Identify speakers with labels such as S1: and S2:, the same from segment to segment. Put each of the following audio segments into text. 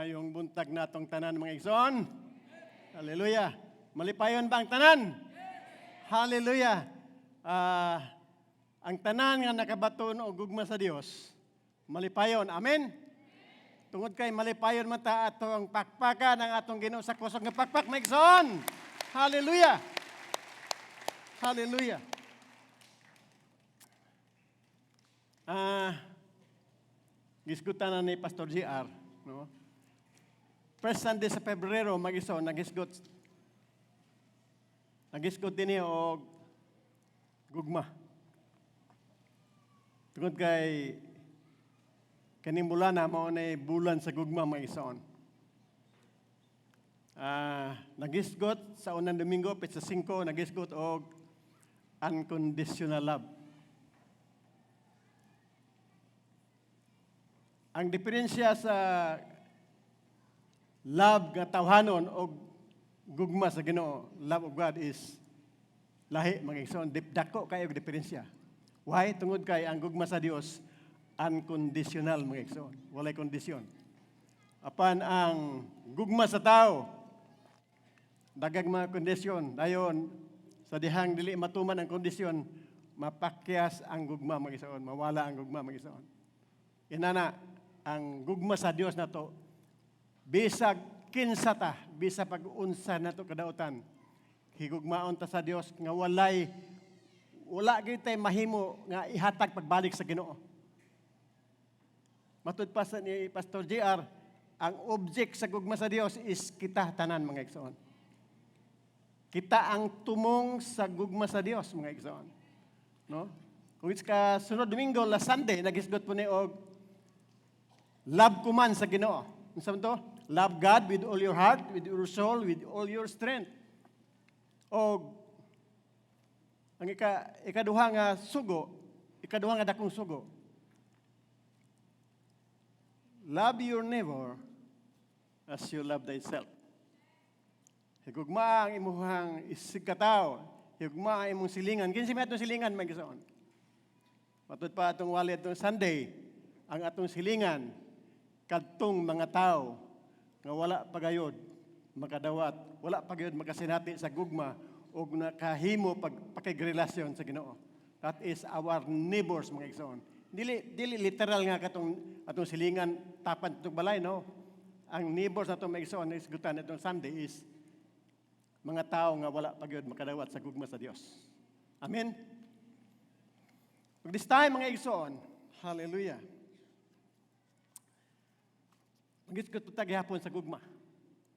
S1: Maayong buntag natong tanan, mga igsoon. Hallelujah. Malipayon ba ang tanan? Hallelujah. Ang tanan nga nakabaton og gugma sa Dios, malipayon. Amen. Tungod kay malipayon man ta, atong pakpakan ang atong Ginoo sa kusog nga pakpak, mga igsoon. Hallelujah. Hallelujah. Gisgutan na ni Pastor JR, no? First Sunday sa Pebrero, mga igsoon, nagisgot. Nagisgot din niya og gugma. Tungod kay kaning bulan na mao na bulan sa gugma, mga igsoon. Nagisgot sa unang Domingo, petsa 5, nagisgot og unconditional love. Ang diferensya sa love nga tawhanon og gugma sa Ginoo, love of God, is lahi, mga igsoon, dako kayo og diferensya. Why? Tungod kay ang gugma sa Dios unconditional, mga igsoon. Walay kondisyon. Apan ang gugma sa tao, daghang mga kondisyon. Dayon sa dihang dili matuman ang kondisyon, mapakyas ang gugma, mga igsoon, mawala ang gugma, mga igsoon. Inana ang gugma sa Dios nato, bisag kinsa ta, bisag pag-unsa nato kadautan, higugmaon ta sa Dios nga wala gyud tay mahimo nga ihatag pagbalik sa Ginoo. Matud pa sa ni Pastor JR, ang object sa gugma sa Dios is kita tanan, mga igsoon. Kita ang tumong sa gugma sa Dios, mga igsoon. No? Kung it's ka sunod Domingo, last Sunday, nagisgot po ni og love command sa Ginoo. Unsa man to? Love God with all your heart, with your soul, with all your strength. Og ang ikaduha nga sugo, ikaduha nga dakong sugo: Love your neighbor as you love thyself. Higugma ang imuhang isigkatawo. Higugma ang imong silingan. Kinsa may atong silingan, mga igsoon? Matud pa atong wali atong Sunday, ang atong silingan, kadtong mga tao nga wala pagayod makadawat, wala pagayod makasinati sa gugma og nakahimo pag pakigrelasyon sa Ginoo. That is our neighbors, mga igsoon. Dili literal nga katong atong silingan tapan itong balay, no. Ang neighbors nato, mga igsoon, isgutan itong Sunday is mga tao nga wala pagayod makadawat sa gugma sa Dios. Amen. Ug this time, mga igsoon, hallelujah. Magisgot ta gihapon sa gugma.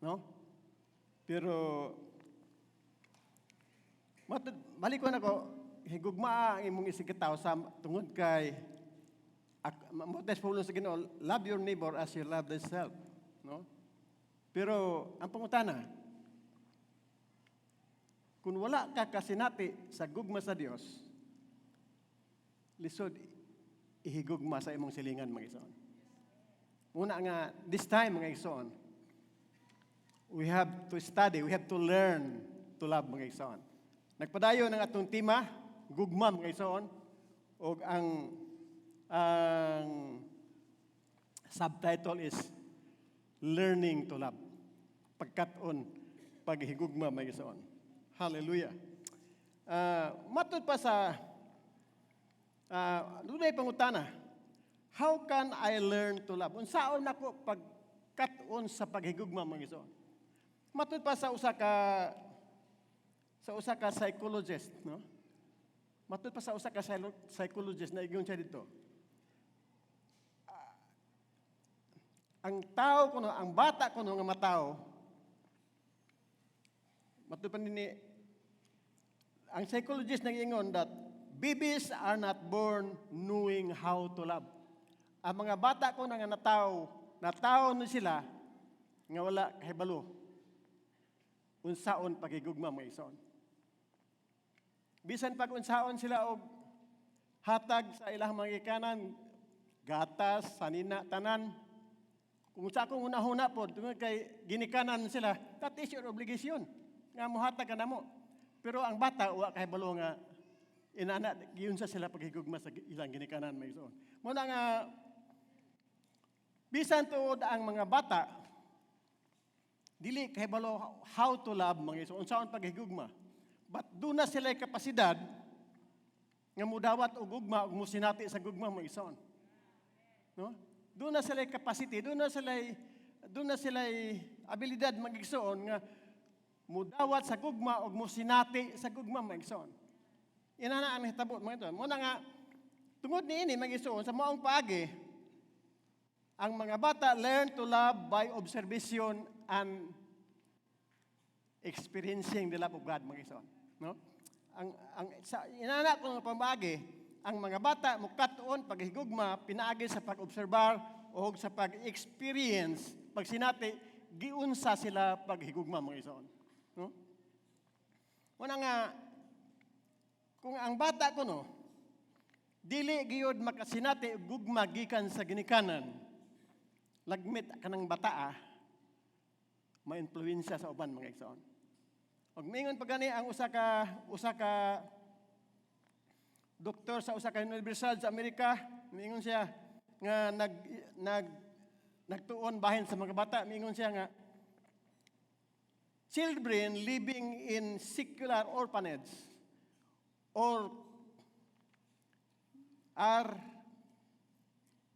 S1: No? Pero matud balik ko nako, higugma ang imong isigkatawo sa tungod kay mo pulong sa Ginoo, love your neighbor as you love thyself, no? Pero ang pangutana, kung wala ka kasinati sa gugma sa Dios, lisod ihigugma sa imong silingan, mga igsoon. Una nga, this time, mga igsoon, we have to study, we have to learn to love, mga igsoon. Nagpadayon ang atong tema, gugma, mga igsoon, og ang subtitle is Learning to Love. Pagkat-on, paghigugma, mga igsoon. Hallelujah. Matud pa sa dunay pangutana, how can I learn to love? Unsaon nako pagkat-on sa paghigugma, mga igsoon? Matud pa sa usa ka psychologist, no? Matud pa sa usa ka psychologist na ingon siya dito. Ang tao kuno, ang bata kuno nga matawo, matud pa nini ang psychologist nag-ingon that babies are not born knowing how to love. Ang mga bata kuno nga natawo, natawo ni sila nga wala kahibalo unsaon paghigugma, mga igsoon. Bisan pag unsaon sila og hatag sa ilang mga ikanan, gatas, sanina, tanan, kung sa akong hunahuna po, tungod kay ginikanan sila, that is your obligation nga muhatag ka namo. Pero ang bata, wa kahibalo nga inana giunsa sila paghigugma sa ilang ginikanan, mga igsoon. Muna nga bisan tuod ang mga bata Dili kahibalo how to love, mga igsoon, unsaon paghigugma. But duna sila kapasidad nga mudawat og gugma ug musinati sa gugma, mga igsoon. No? Duna sila capacity, duna sila abilidad, mga igsoon, nga mudawat sa gugma ug musinati sa gugma, mga igsoon. Inana ang nahitabo, mga igsoon. Muna nga tungod niini, mga igsoon, sa maong paagi ang mga bata learn to love by observation and experiencing the love of God, mga igsoon. No? Ang sa inana ko nga pamaagi, ang mga bata mukat-on paghigugma pinaagi sa pag-obserbar o sa pag-experience, pagsinati giunsa sila paghigugma, mga igsoon. No? Una nga kung ang bata kuno dili giyod makasinati og gugma gikan sa ginikanan, lagmit kanang bata ma-influensya sa uban, mga igsoon. Og mingon pa gani ang usa ka doktor sa usa ka universidad sa Amerika, mingon siya nga nag nag nagtuon bahin sa mga bata, mingon siya nga children living in secular orphanage or are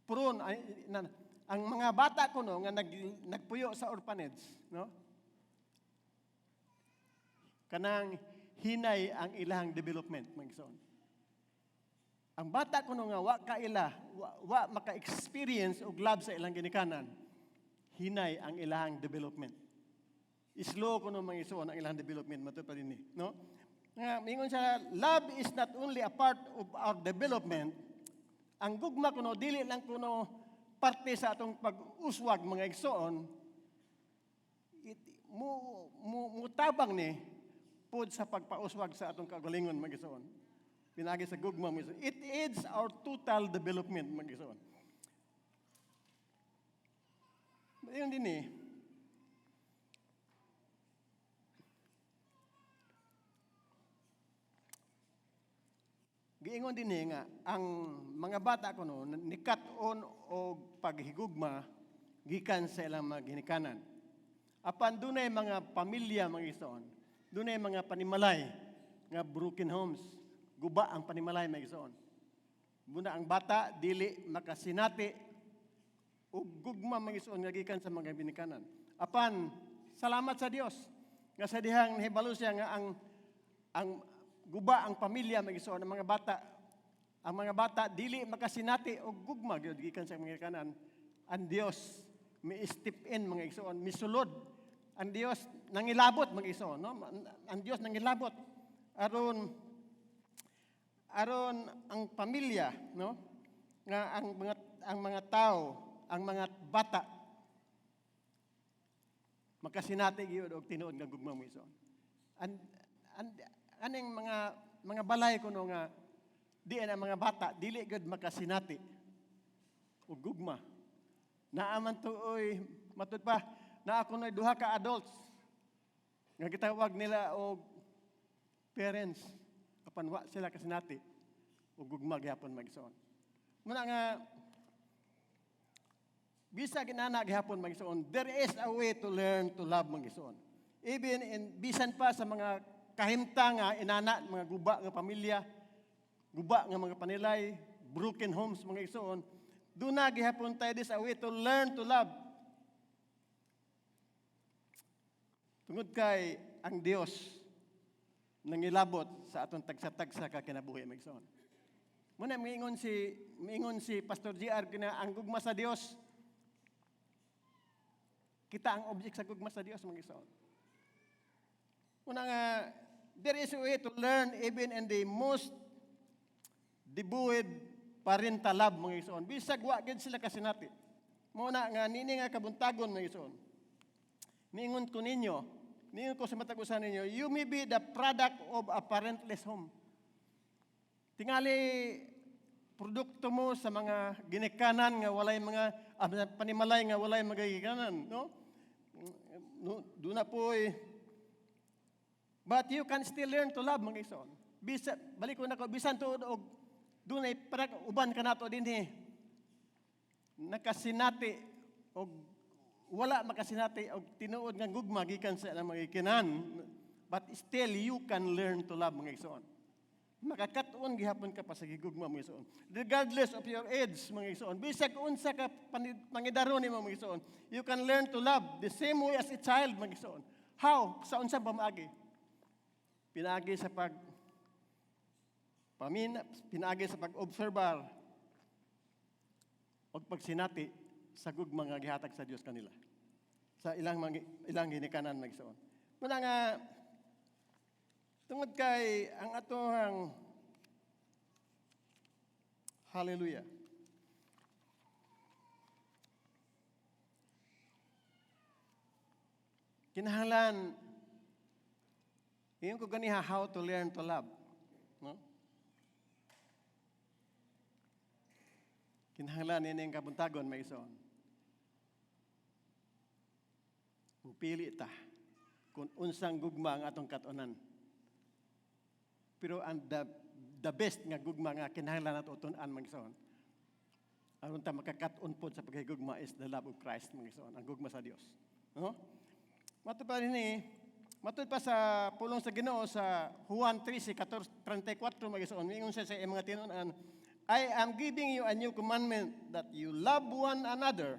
S1: prone ay, ang mga bata kuno nga nagpuyo sa orphanage, no, kanang hinay ang ilang development, mga igsoon. Ang bata kuno nga wa kaila wa maka-experience og love sa ilang ginikanan, hinay ang ilang development. Slow kuno, mga igsoon, ang ilang development matud pa dinhi, no? Nga mingon siya, love is not only a part of our development. Ang gugma kuno dili lang kuno parte sa atong pag-uswag, mga igsoon, it, mu, mu, mutabang ni pod sa pagpauswag sa atong kaugalingon, mga igsoon. Pinaagi sa gugma, mga igsoon. It aids our total development, mga igsoon. Yun din eh. Giingon din eh nga ang mga bata kuno nikat-on og paghigugma gikan sa ilang mga ginikanan. Apan dunay mga pamilya, mga igsoon, dunay mga panimalay nga broken homes, guba ang panimalay, mga igsoon. Muna ang bata dili makasinati og gugma, mga igsoon, nga gikan sa mga ginikanan. Apan salamat sa Dios nga sa dihang nahibalo siya nga ang guba ang pamilya, mga igsoon, ang mga bata dili makasinati og gugma gyud gikan sa mga ginikanan, ang Dios mi step in, mga igsoon, misulod. Ang Dios nangilabot, mga igsoon, no? Ang Dios nangilabot aron aron ang pamilya, no, nga ang mga tao, ang mga bata makasinati gyud og tinuod nga gugma, mga igsoon. An aning mga balay kuno nga di na mga bata dili gyud makasinati og gugma. Naa man tuoy matud pa naa kunoy duha ka adults nga gitawag nila og parents, apan wa sila kasinati og gugma gihapon, mga igsoon. Muna nga bisag inana gihapon, mga igsoon, there is a way to learn to love, mga igsoon. Even in bisan pa sa mga kahimtang nga inana, mga guba nga pamilya, guba nga mga panilay, broken homes, mga igsoon, duna gihapon tayo this a way to learn to love. Tungod kay ang Dios nangilabot sa atong tagsa-tagsa ka kinabuhi, mga igsoon. Muna miingon si Pastor GR kina ang gugma sa Dios, kita ang object sa gugma sa Dios, mga igsoon. Una nga there is a way to learn even in the most devoid parental love, mga igsoon. Bisag wa gid sila kasinati. Muna nga nini nga kabuntagon, mga igsoon. Miingon ko ninyo, miingon ko sa matag usa ninyo, you may be the product of a parentless home. Tingali produkto mo sa mga ginikanan nga walay mga panimalay nga walay mga ginikanan, no? No, duna po eh. But you can still learn to love, mga igsoon. Bisa, balik ko na ko, bisan tuod og dunay para uban kanato dinhi nakasinati og wala makasinati og tinuod nga gugma gikan sa ilang mga ginikanan, but still you can learn to love, mga igsoon. Makakat-on gihapon ka pa sa gigugma, mga igsoon. Regardless of your age, mga igsoon, bisag unsa ka pangidaron nimo, mga igsoon, you can learn to love the same way as a child, mga igsoon. How? Sa unsa pamaagi? Pinaagi sa pag-obserbar o pagsinati sa gugma nga gihatag sa Dios kanila. Sa ilang mga ilang ginikanan, mga igsoon. Muna nga tungod kay ang atohang, hallelujah. Kinahanglan ingon ko ganiha, how to learn to love. No? Kinahanglan ini ang kabuntagon, mga igsoon. Mupili ta kung unsang gugma ang atong katunan. Pero ang the best nga gugma nga kinahanglan nato tun-an, mga igsoon, aron ta makakat-on pod sa paghigugma, is the love of Christ, mga igsoon, ang gugma sa Dios. No? Matud pa ni matud pa sa pulong sa Ginoo sa Juan 13:14, 34, mga igsoon, miingon siya sa iyang mga tinun-an, "I am giving you a new commandment, that you love one another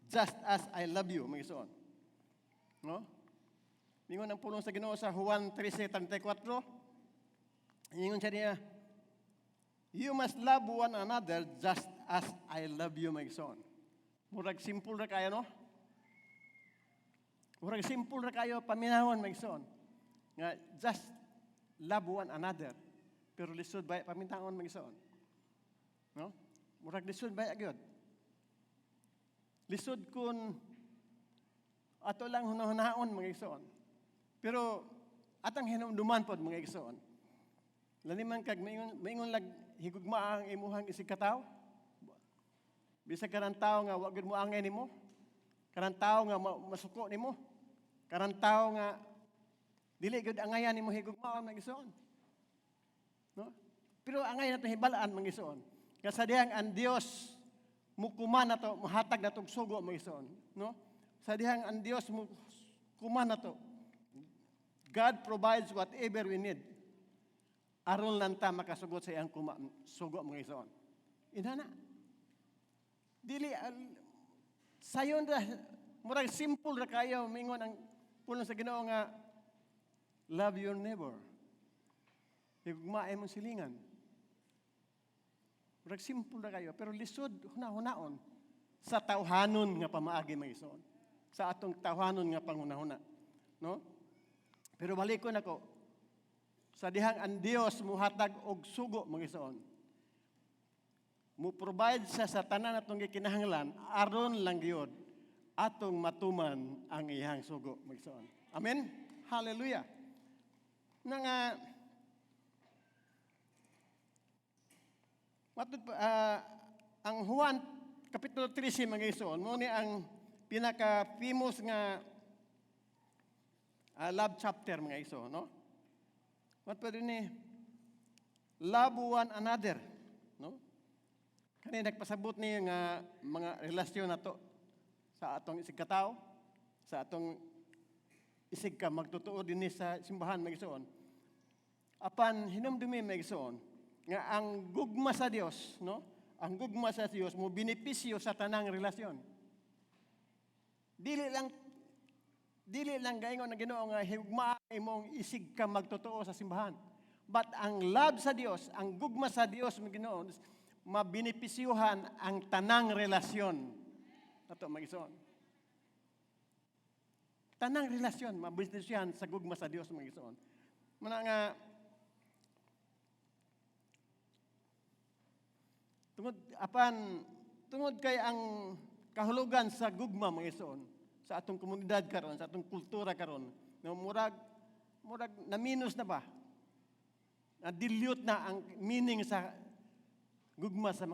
S1: just as I love you," mga igsoon. No? Mingon ang pulong sa Ginoo sa Juan 13:34. Ingon siya niya, "You must love one another just as I love you," mga igsoon. Murag simple ra kayo, no? Murag simple ra kayo paminahon, mga igsoon. Nga just love one another. Pero lisod ba paminahon, mga igsoon? No? Murag lisod ba gyud? Lisod kun ato lang hunahunahon, mga igsoon. Pero atang hinumduman pod, mga igsoon. Laniman kag maingon lag higugma ang imuhang isig katawo. Bisag kanang tawo nga wa gyud mo angay nimo, kanang tawo nga masuko nimo, kanang tawo nga dili gyud angayan nimo higugmaon, mga igsoon. No? Pero angay nato hibal-an, mga igsoon. Nga sa dihang ang Dios mukuman nato, muhatag nato og sugo, mga igsoon, no? Sa dihang ang Dios mukuman nato. God provides whatever we need aron lang ta makasugot sa iyang sugo, mga igsoon. Inana. Dili sayon ra, murag simple ra kayo mingon ang pulong sa Ginoo nga love your neighbor. Higugmaay mong silingan. Murag simple ra kayo pero lisod hunahunahon sa tawhanon nga pamaagi, mga igsoon. Sa atong tawhanon nga panghunahuna, no? Pero balikon ako sa dihang ang Dios muhatag og sugo, mga igsoon. Mo provide siya sa tanan atong gikinahanglan aron lang gyud atong matuman ang iyang sugo, mga igsoon. Amen. Hallelujah. Na nga matud pa, ang Juan Kapitulo 13, mga igsoon, mo ni ang pinaka famous nga love chapter, mga igsoon, no? What pwede ni love one another, no? Kani nagpasabot ni nga mga relasyon nato sa atong isig katawo, sa atong isig ka magtotoo dinhi sa simbahan, mga igsoon. Apan hinumdumi, mga igsoon, nga ang gugma sa Dios, no? Ang gugma sa Dios mo benepisyo sa tanang relasyon. Dili lang gaingon ng Ginoo nga higugmaa imong isig ka magtotoo sa simbahan. But ang love sa Dios, ang gugma sa Dios mga Ginoo, mabenepisyuhan ang tanang relasyon. Ato, mga igsoon. Tanang relasyon mabenepisyohan sa gugma sa Dios, mga igsoon. Muna nga tungod apan tungod kay ang kahulugan sa gugma, mga igsoon, sa atong komunidad karon, sa atong kultura karon, no, murag na minus na ba? Na dilute na ang meaning sa gugma sa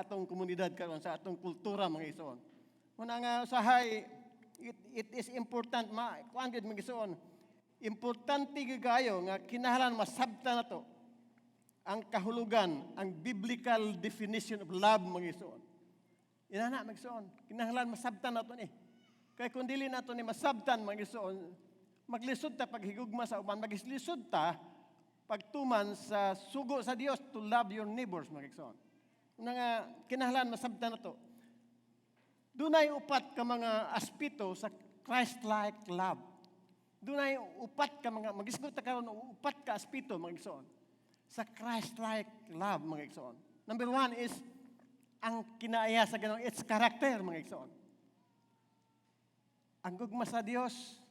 S1: atong komunidad karon, sa atong kultura, mga igsoon. Muna nga usahay it is important ma kuan gyud, mga igsoon. Importante gyud kayo nga kinahanglan masabtan nato ang kahulugan, ang biblical definition of love, mga igsoon. Inana, mga igsoon, kinahanglan masabtan nato ni. Kay kung dili nato ni masabtan, mga igsoon, maglisod ta paghigugma sa uban, maglisod ta pagtuman sa sugo sa Dios to love your neighbors, mga igsoon. Una nga kinahanglan masabtan nato. Dunay upat ka mga aspeto sa Christ-like love. Dunay upat ka mga, magisgot ta karon og upat ka aspeto, mga igsoon, sa Christ-like love, mga igsoon. Number one is ang kinaiya sa Ginoo, its character, mga igsoon. Ang gugma sa Dios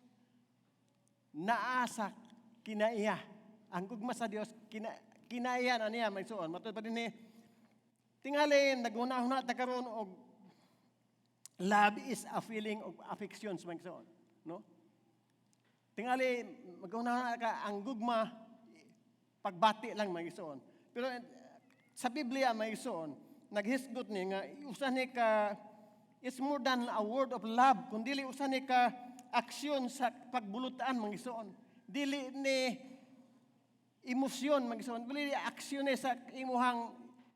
S1: naa sa kinaiya. Ang gugma sa Dios kinaiya na niya, mga igsoon. Matud pa dinhi, tingali naghuna-huna ta karon og love is a feeling of affections, mga igsoon, no? Tingali maghuna ka ang gugma pagbati lang, mga igsoon. Pero sa Biblia, mga igsoon, naghisgot ni nga usa ni ka, it's more than a word of love, kun dili usa ni ka aksyon sa pagbulutan, mga igsoon. Dili ni emosyon, mga igsoon, dili ni aksyon ni sa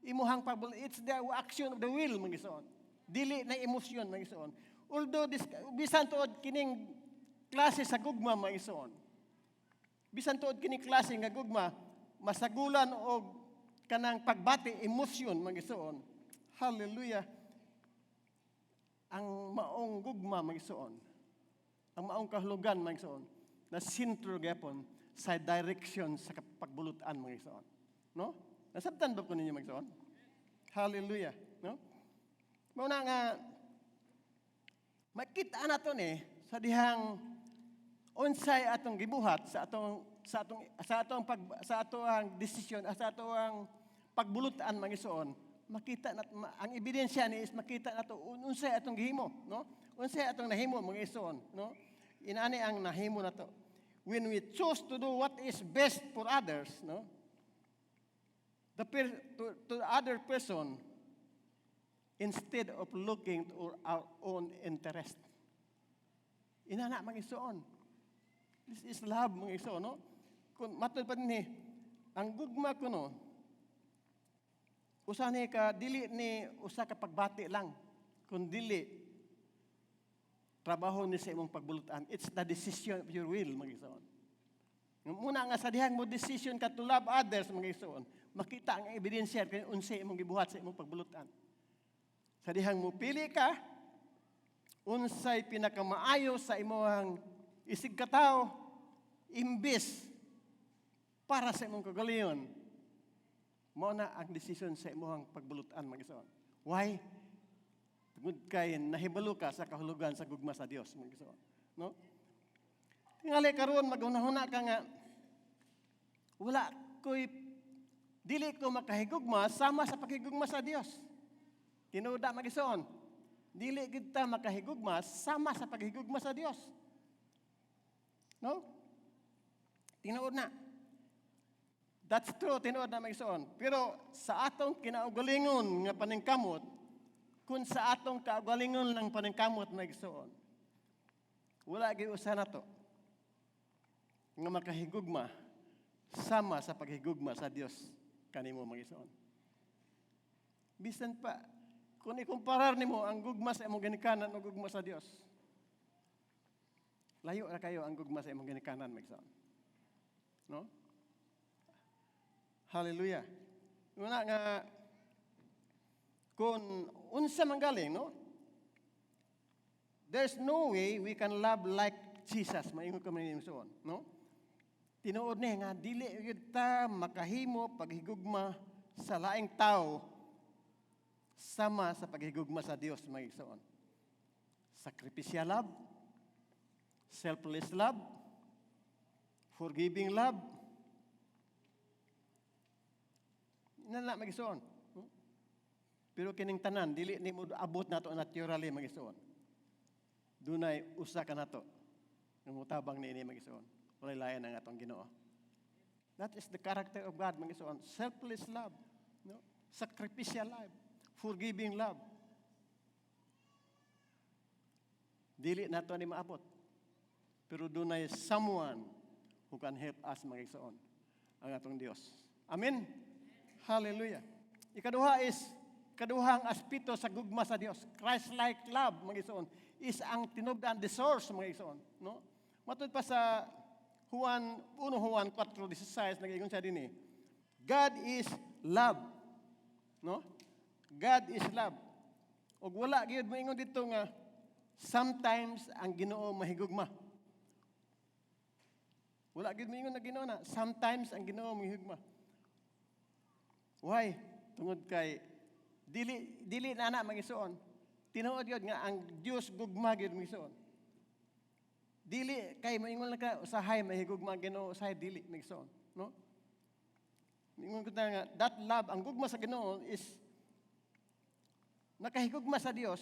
S1: imuhang pagbul, it's the action of the will, mga igsoon. Dili na emosyon, mga igsoon. Although this, bisan tuod kining klase sa gugma, mga igsoon. Bisan tuod kining klase nga gugma masagulan og kanang pagbati, emosyon, mga igsoon. Hallelujah. Ang maong gugma, mga igsoon. Ang maong kahulugan, mga igsoon, na sentro gyapon sa direction sa pagbulutan, mga igsoon. No? Nasabtan ba ko ninyo, mga igsoon? Hallelujah. No? Mao na nga makita nato ni sa dihang unsay atong gibuhat sa atong desisyon, sa atong pagbulutan, mga igsoon, makita nat ang ebidensya ni is makita nato unsay atong gihimo, no? Unsay atong nahimo, mga igsoon, no? Inani ang nahimo nato when we choose to do what is best for others, no, to the other person instead of looking to our own interest. Inana, mga igsoon. This is love, mga igsoon, no? Kung matud pa ni, ang gugma kuno, usa ni ka, dili ni usa ka pagbati lang, kun dili, trabaho ni sa imong pagbulutan. It's the decision of your will, mga igsoon. Muna nga sa dihang mo decision ka to love others, mga igsoon, makita ang ebidensya kung unsay imong gibuhat sa imong pagbulutan. Sa dihang mo pili ka, unsay pinakamaayo sa imong isig katawo, imbis para sa imong kagalingon, mao na ang desisyon sa imong pagbulutan, mga igsoon. Why? Tungod kay nahibalo ka sa kahulugan sa gugma sa Dios, mga igsoon. No? Tingali karon maghunahuna ka nga wala ko'y dili ko makahigugma sama sa paghigugma sa Dios. Tinuod na, mga igsoon. Dili gid ta makahigugma sama sa paghigugma sa Dios. No? Tinuod na. That's true, tinuod na, mga igsoon. Pero sa atong kinaugalingon nga paningkamot, kung sa atong kaugalingon lang paningkamot, mga igsoon, wala gyud usa nato nga makahigugma sama sa paghigugma sa Dios kanimo, mga igsoon. Bisan pa kung ikumparar nimo ang gugma sa imong ginikanan o gugma sa Dios, layo ra kayo ang gugma sa imong ginikanan, mga igsoon. No? Hallelujah. Muna nga kung unsa man galing, no? There's no way we can love like Jesus, maingon ko man igsoon, no? Tinuod ni nga dili gyud ta makahimo paghigugma sa laing tao sama sa paghigugma sa Dios, mga igsoon. Sacrificial love, selfless love, forgiving love. Na mga igsoon. Pero kining tanan dili nimo abot nato naturally, mga igsoon. Dunay usa ka nato nga mutabang niini, mga igsoon. Walay lain ang atong Ginoo. That is the character of God, mga igsoon. Selfless love, no? Sacrificial love, forgiving love. Dili nato ni maabot. Pero dunay someone who can help us, mga igsoon. Ang atong Dios. Amen. Hallelujah. Ikaduha is kaduhang aspeto sa gugma sa Dios. Christ-like love, mga igsoon, is ang tinubdan, the source, mga igsoon, no? Matud pa sa Juan 1 Juan 4:16, nag-ingon siya dinhi. God is love. No? God is love. Og wala gyud moingon dito nga sometimes ang Ginoo mahigugma. Wala gyud moingon na Ginoo na sometimes ang Ginoo mahigugma. Why? Tungod kay dili dili na na, mga igsoon. Tinuod gyud nga ang Dios gugma gyud, mga igsoon. Dili kay moingon lang ka usahay mahigugma ang Ginoo, usahay dili, mga igsoon, no? Moingon ko ta nga that love, ang gugma sa Ginoo is nakahigugma sa Dios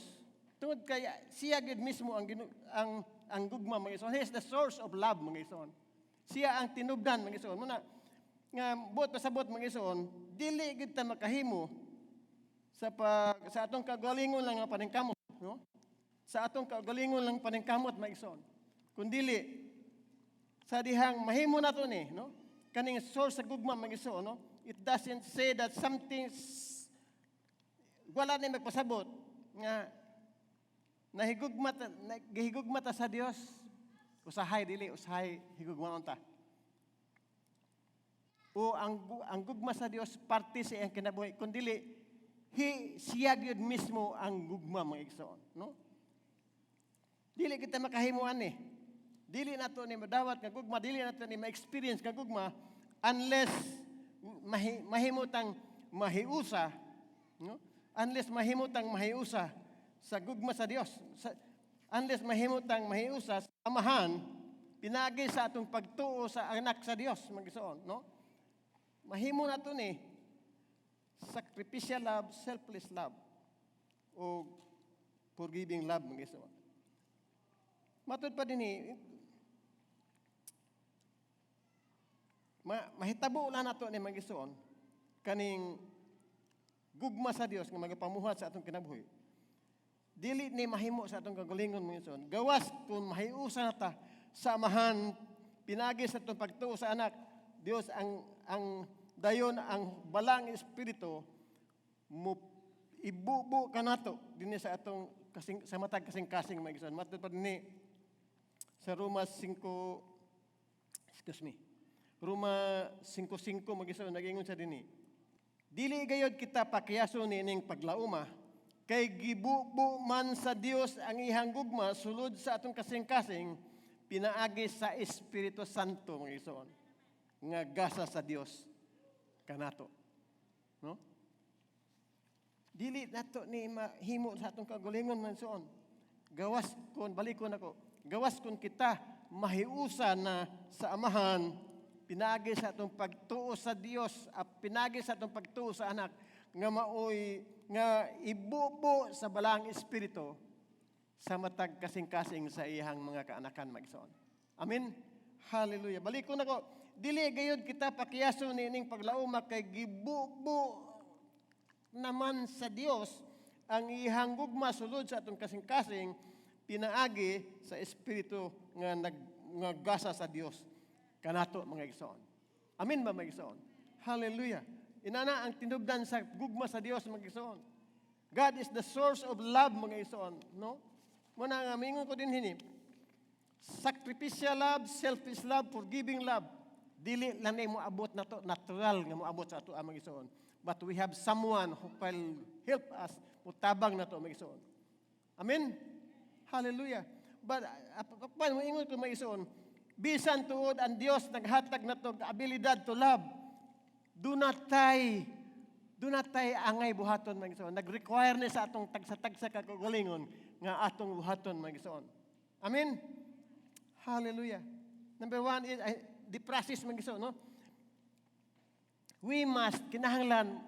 S1: tungod kay siya gyud mismo ang gugma, mga igsoon. He is the source of love, mga igsoon. Siya ang tinubdan, mga igsoon. Muna nga buot pasabot, mga igsoon, dili gyud ta makahimo sa atong kagalingon lang nga paningkamot, no? Sa atong kagalingon lang paningkamot, mga igsoon. Kun dili sa dihang mahimo nato ni, no? Kaning source sa gugma, mga igsoon, no? It doesn't say that something, wala ni magpasabot nga nahigugma ta sa Dios usahay dili, usahay higugmaon ta. O ang gugma sa Dios parte sa iyang kinabuhi, kun dili siya gyud mismo ang gugma, mga igsoon, no? Dili kita makahimo ani. Dili nato ni madawat nga gugma, dili nato ni ma-experience nga gugma unless mahimutang mahiusa, no? Unless mahimutang mahiusa sa gugma sa Dios. Unless mahimutang mahiusa sa Amahan pinaagi sa atong pagtuo sa anak sa Dios, mga igsoon, no? Mahimo nato ni sacrificial love, selfless love o forgiving love, mga igsoon. Matud pa dinhi, mahitabo lang nato ni, mga igsoon, kaning gugma sa Dios nga magapamuhat sa atong kinabuhi. Dili ni mahimo sa atong kagalingon, mga igsoon. Gawas kung mahiusa na ta sa Amahan pinaagi sa atong pagtuo sa anak Dios, ang dayon ang Balaang Espiritu mo ibubo kanato dinhi sa atong kasing sa matag kasing-kasing, mga igsoon. Matud pa dinhi sa Roma 5, excuse me. Roma 5:5, mga igsoon, nag-ingon sa dinhi. Dili gayod kita pakiyaso niining paglauma kay gibubo man sa Dios ang iyang gugma sulod sa atong kasing-kasing pinaagi sa Espiritu Santo, mga igsoon, nga gasa sa Dios kanato. No? Dili nato ni mahimo sa atong kagalingon, mga igsoon. Gawas kon balikon ako. Gawas kon kita mahiusa na sa Amahan pinaagi sa atong pagtuo sa Dios, at pinaagi sa atong pagtuo sa anak nga maoy nga ibubo sa Balaang Espiritu sa matag kasing-kasing sa iyang mga kaanakan, mga igsoon. Amen. Hallelujah. Balikon ako. Dili gayud kita pakiyaso niining paglauma kay gibubo naman sa Dios ang iyang gugma sulod sa atong kasing-kasing pinaagi sa Espiritu nga gasa sa Dios kanato, mga igsoon. Amen ba, mga igsoon? Hallelujah. Inana ang tinubdan sa gugma sa Dios, mga igsoon. God is the source of love, mga igsoon, no? Muna nga mingon ko dinhi, sacrificial love, selfish love, forgiving love. Dili lang na moabot na to, natural nga moabot sa ato, mga igsoon. But we have someone who can help us, mutabang na to, mga igsoon. Amen? Hallelujah. But, paano ingon ko, mga igsoon, bisan tuod ang Dios naghatag na to abilidad to love, do not tay angay buhaton, mga igsoon. Nag-require ni sa atong tagsa-tagsa ka kagalingon nga atong buhaton, mga igsoon. Amen? Hallelujah. Number one is the process, mga igsoon, no? We must, kinahanglan,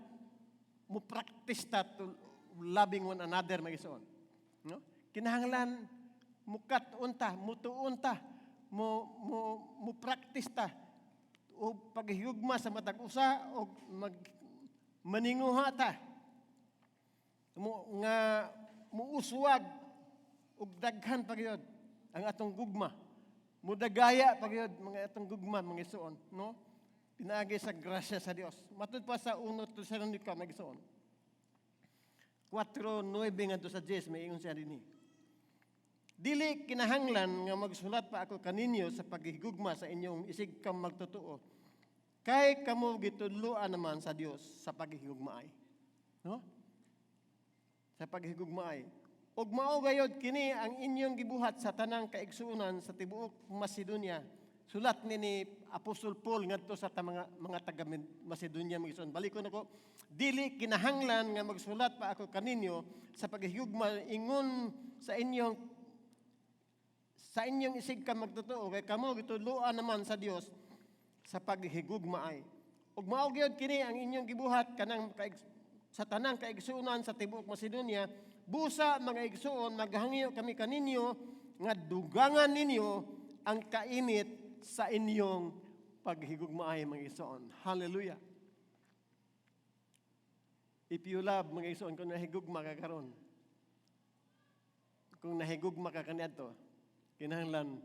S1: mo practice ta to loving one another, mga igsoon. No? Kinahanglan mukat unta, mutuon ta, mo mo mo practice ta o paghigugma sa matag usa o mag maninguha ta mo nga muuswag og daghan pa gyud ang atong gugma, mudagaya pa gyud mga atong gugma, mga igsoon, no? Pinaagi sa grasya sa Dios. Matud pa sa 1 Tesalonica, mga igsoon. 4:9 ngadto sa 10, may ingon siya dinhi. "Dili kinahanglan nga magsulat pa ako kaninyo sa paghigugma sa inyong isig ka magtotoo. Kay kamo gitudloan naman sa Dios sa paghigugmaay." No? Sa paghigugmaay. "Ug mao gayod kini ang inyong gibuhat sa tanang kaigsuonan sa tibuok Macedonia." Sulat ni Apostol Paul ngadto sa mga taga Macedonia, mga igsoon. Balikon ako. "Dili kinahanglan nga magsulat pa ako kaninyo sa paghigugma ingon sa inyong isig ka magtotoo, kay kamo gitudloan naman sa Dios sa paghigugmaay. Ug mao gyud kini ang inyong gibuhat kanang sa tanang kaigsuonan sa tibuok Macedonia. Busa, mga igsuon, maghangyo kami kaninyo nga dugangan ninyo ang kainit sa inyong paghigugmaay, mga igsoon." Hallelujah. If you love, mga igsoon, kung nahigugma ka karon, kung nahigugma ka kaniadto, kinahanglan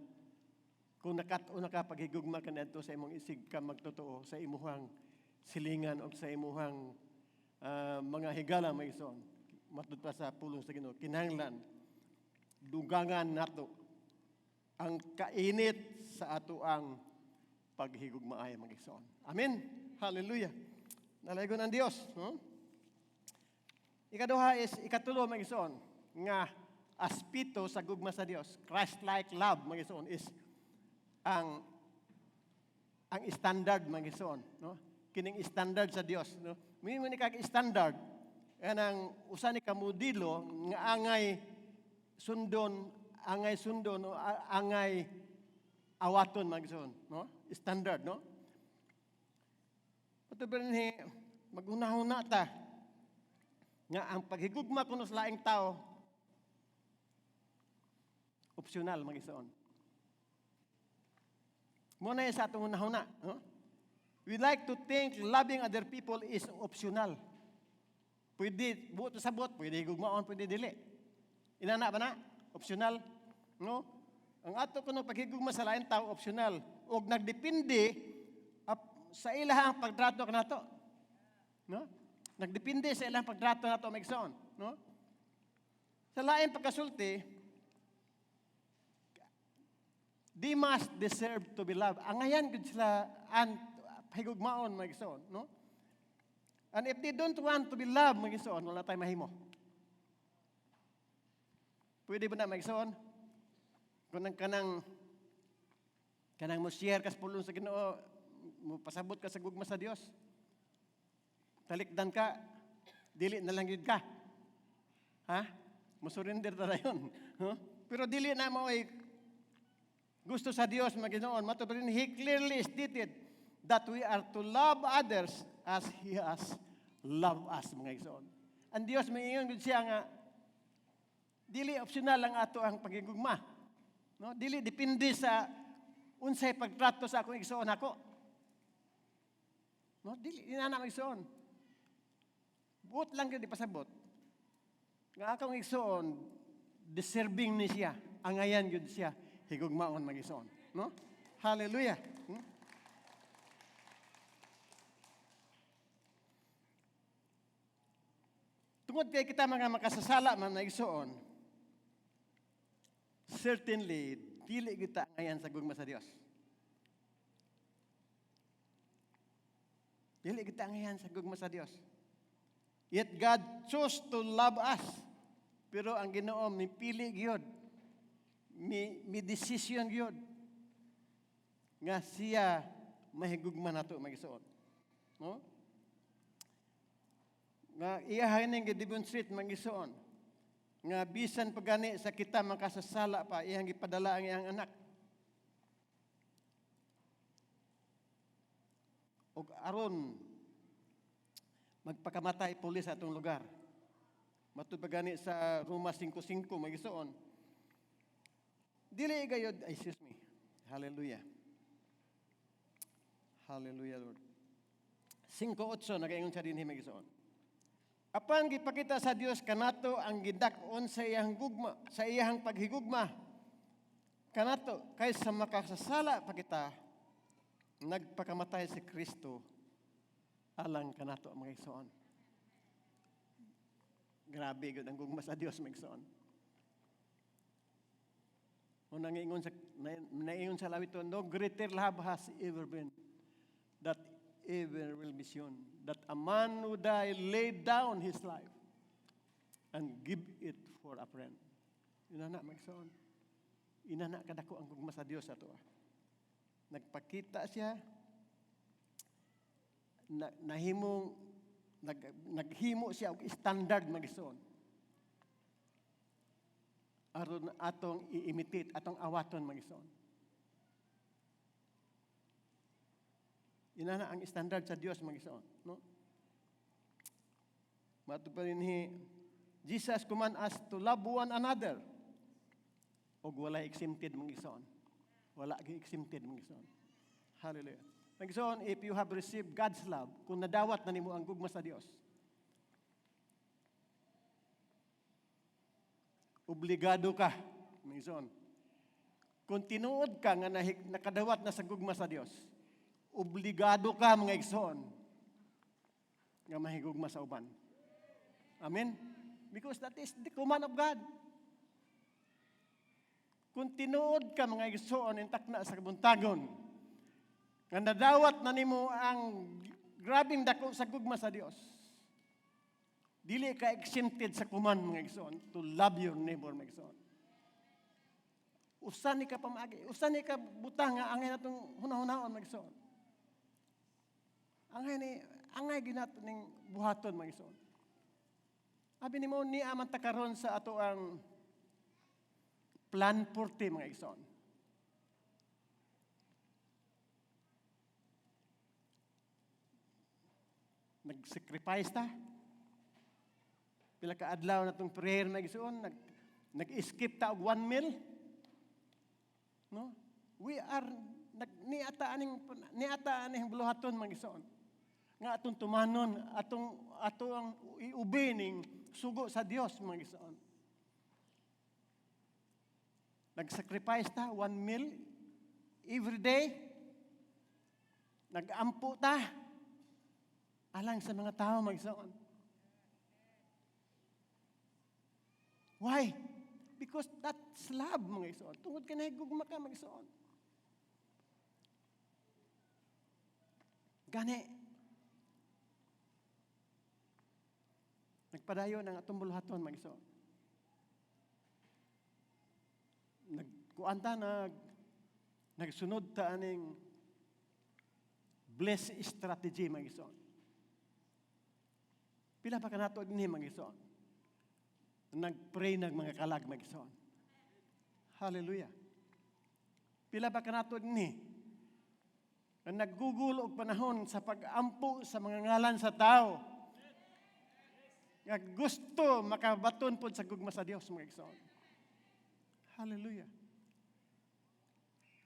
S1: kung nakat-on na ka paghigugma kaniadto sa imong isig ka magtotoo, sa imuhang silingan o sa imuhang mga higala, mga igsoon, matud pa sa pulong sa Ginoo, kinahanglan dugangan nato ang kainit sa ato ang paghigugmaay, mga igsoon. Amen. Hallelujah. Dalaygon ang Dios, no? Ikaduha is ikatulo, mga igsoon, nga aspeto sa gugma sa Dios. Christ-like love, mga igsoon, is ang standard, mga igsoon, no? Kining standard sa Dios, no? Moingon ni kag standard, kanang usa ni ka modelo nga angay sundon o angay awaton, mga igsoon, no? Standard, no? Ato ba ni maghunahuna ta nga ang paghigugma kuno sa laing tao, optional, mga igsoon. Mao na sa atong hunahuna, no? We like to think loving other people is optional. Pwede, buot sa buot, pwede higugmaon, pwede dili. Inana ba na? Optional. No? Ang ato kuno paghigugma sa laing tao, optional. Og nagdepende sa ilahang pagtrato kanato. No? Nagdepende sa ilang pagtrato nato, mga igsoon, no? Sa lain pagkasulti, they must deserve to be loved. Angayan gud sila an higugmaon, mga igsoon, no? And if they don't want to be loved, mga igsoon, wala tayong mahimo. Pwede ba na, mga igsoon? Kung nang kanang mo share ka sa pulong sa Ginoo, mo pasabot ka sa gugma sa Dios. Talikdan ka, dili na lang yun ka. Ha? Mo-surrender ta dayon. Huh? Pero dili na mo ay gusto sa Dios, mga igsoon. Matud rin, He clearly stated that we are to love others as He has loved us, mga igsoon. Ang Dios may ingon gud siya nga dili optional ang ato ang pagigugma. No? Dili depende sa unsay pagtrato sa akong igsoon ako. No, dili inana, mga igsoon. Buot lang gyud ipasabot nga akong igsoon, deserving ni siya. Angayan gyud siya higugmaon, mga igsoon. No? Hallelujah. Tungod kay kita mga makasasala man na igsoon, certainly dili kita angayan sa gugma sa Dios. Dili kita angayan sa gugma sa Dios. Yet God chose to love us. Pero ang Ginoo mipili gyud. Mi decision gyud nga siya mahigugma nato, mga igsoon. No? Nga iya ning gi-demonstrate, mga igsoon, nga bisan pa gani sa kita makasasala pa, iyang gipadala ang iyang anak. Og aron magpakamatay pulis sa atong lugar. Matud pa gani sa Roma 5:5, mga igsoon. Dili gayod, ay, excuse me. Hallelujah. Hallelujah, Lord. 5:8, nagaingon siya dinhi, mga igsoon. "Apan gipakita sa Dios kanato ang gidak-on sa iyang gugma, sa iyang paghigugma kanato, kay sa makasasala pa kita, nagpakamatay si Kristo alang kanato, mga igsoon." Grabe gud ang gugma sa Dios, mga igsoon. Kung nangingon sa Alawito, "No greater love has ever been that ever will be shown, that a man would die, lay down his life, and give it for a friend." Inana, mga igsoon. Inana kadako ang gugma sa Dios ato. Nagpakita siya, na, nahimong, naghimo siya og standard, mga igsoon, aron atong i-imitate, atong awaton, mga igsoon. Inana ang standard sa Dios, mga igsoon, no? Mato pa rin hi, Jesus command us to love one another. Og wala exempted, mga igsoon. Wala exempted, mga igsoon. Hallelujah. Mga igsoon, if you have received God's love, kung nadawat na nimo ang gugma sa Dios, obligado ka, mga igsoon. Kung tinuod ka nga nakadawat na sa gugma sa Dios, obligado ka, mga igsoon, nga mahigugma sa uban. Amen? Because that is the command of God. Kung tinuod ka, mga igsoon, intak na sa kabuntagon, nga nadawat na nimo ang grabing dako sa gugma sa Dios, dili ka exempted sa command, mga igsoon, to love your neighbor, mga igsoon. Usa ni ka pamaagi, usa ni ka butang nga angay natong hunahunahon, mga igsoon. Angay ginato ning buhaton, mga igsoon. Abi nimo ni aman ta karon sa ato ang plan 40, mga igsoon. Nag-sacrifice ta. Pila ka adlaw na tong prayer, mga igsoon, nag-skip ta og one meal. No? We are nag niata aning buluhaton, mga igsoon, nga atong tumanon, ato ang iubi ning sugo sa Dios, mga igsoon. Nag-sacrifice ta one meal every day. Nag-ampo ta alang sa mga tao, mga igsoon. Why? Because that's love, mga igsoon. Tungod kay nahigugma ka, mga igsoon. Gani, nagpadayon ang atong buluhaton, mga igsoon. Nagkuan ta, nagsunod ta aning bless strategy, mga igsoon. Pila pa ka nato dinhi, mga igsoon? Nagpray ng mga kalag, mga igsoon. Hallelujah. Pila pa ka nato dinhi na naggugulo og panahon sa pag-ampo sa mga ngalan sa tao nga gusto makabaton pod sa gugma sa Dios, mga igsoon? Hallelujah.